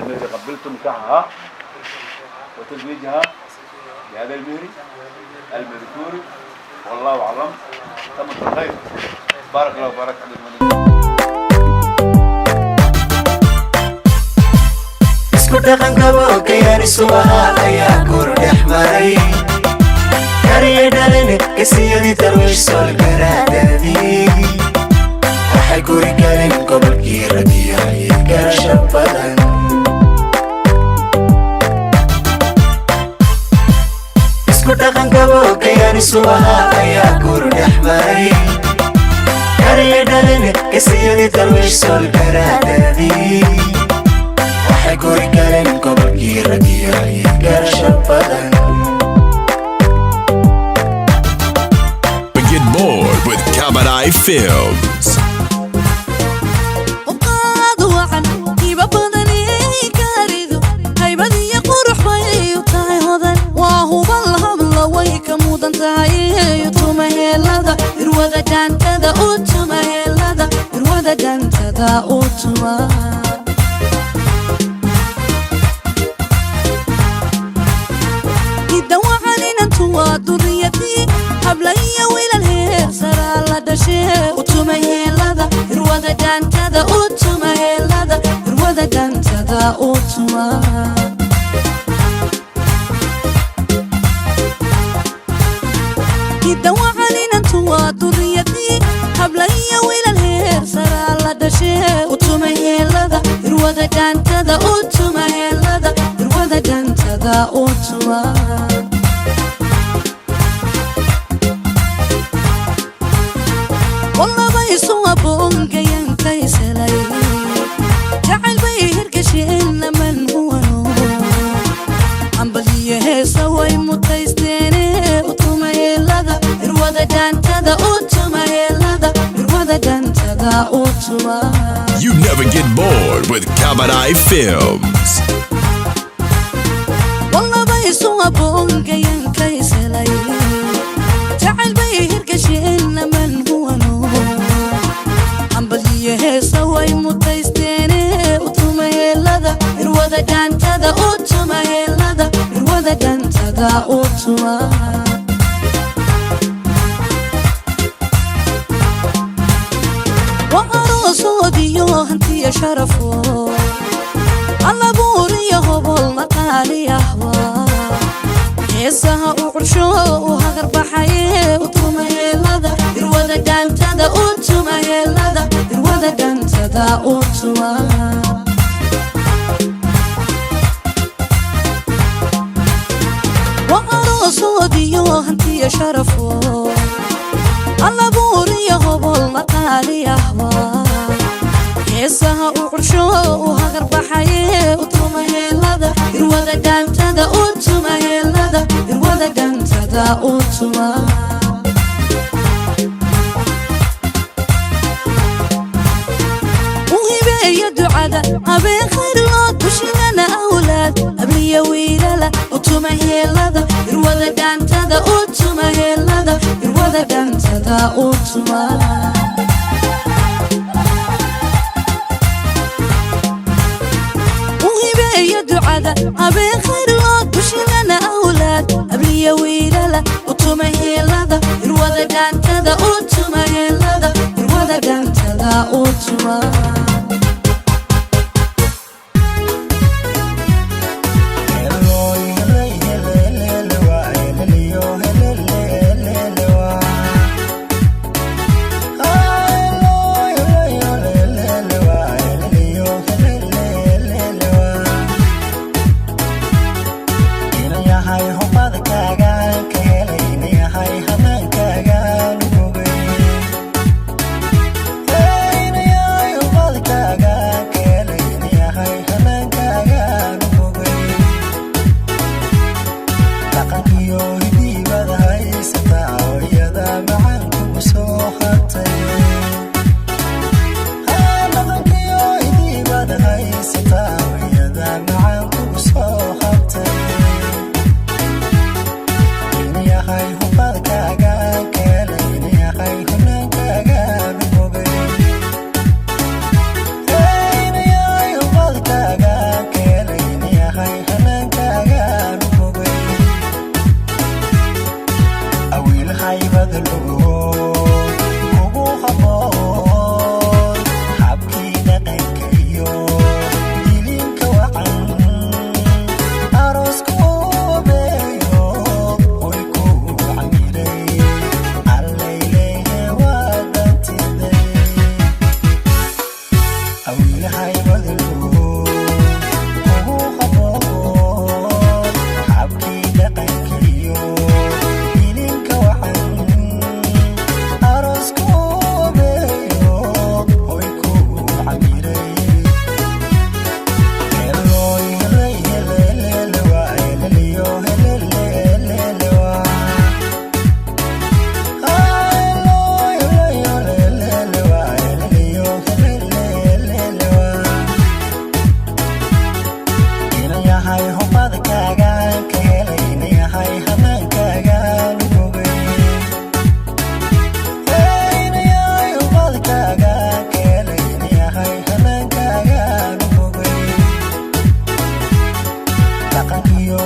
التي قبلت نكاحها وتزويجها بهذا المهر المذكور، والله أعلم. تمت الخير. بارك الله وبارك عليكم. Isku dhaqanka bookayaan ahaa ayaa guur dhex maray, kariya dhalin kasiyadii Darwiish Soolgaraadadii. Waxay guri galeen gobolkii ragiyo garasho badan. Isku dhaqanka bookayaan ahaa ayaa guur dhex maray, kariya dhalin kasiyadii Darwiish Soolgaraadadii. Waxay guri galeen gobolkii ragiyo garasho badan. Get bored with Kabadai Films. Uqaad wacan hiba badanay kaaridu, haybad iyo qurux bay u tahay hodan. Waa hubal habla way ka mudan tahay. Tuma heelada irwada dhaantada u tuma, heelada irwada dhaantada u tuma. Hidda wacan inantu waa duriyadii, habla iyo wiilal heer saraa la dhashee. U tuma heelada irwada dhaantada u tuma, heelada irwada dhaantada u tuma. Hidda wacan inantu waa duriyadii, habla iyo wiilal heer saraa la dhashee. U tuma heelada irwada dhaantada u tuma, heelada irwada dhaantada u tuma. Wallaba isu aboonkayankayselay, jacayl bay hirgasheen laman huwano, ambaliyo heesa way mutaysteene. U tuma heelada irwada dhaantada u tuma, heelada irwada dhaantada u tuma. You never get bored with Kabadai Films. Wallaba isu aboonkayankayselay, jacayl bay hirgasheen laman huwano, ambaliyo heesa way mutaysteene. U tuma heelada irwada dhaantada u tuma, heelada irwada dhaantada u tuma. Wa aroosoodiyo hantiya sharafo, alabuuriyo hobol maqaali ahwa, heesaha u cursho u hagarbaxaye. U tuma heelada irwada dhaantada u tuma, heelada irwada dhaantada u tuma. Wa aroosoodiyo hantiya sharafo, alabuuriyo hobol maqaali ahwa, heesaha u cursho u hagarbaxaye. U tuma heelada irwada dhaantada u tuma, heelada irwada dhaantada u tuma. U hibeeya ducada habeen khayrloo dushinana awlaad abliya wiilala. U tuma heelada irwada dhaantada u tuma, heelada irwada dhaantada u tuma. U hibeeya ducada habeen khayrloo dushinana awlaad abliya wiilala. U tuma heelada irwada dhaantada u tuma, heelada irwada dhaantada u tuma. Inayahay hubadkaagaan ka helay, inayahay hanaankaagaan u bogay. Inayahay hubadkaagaan ka helay, inayahay hanaankaagaan u bogay. Dhaqankiyo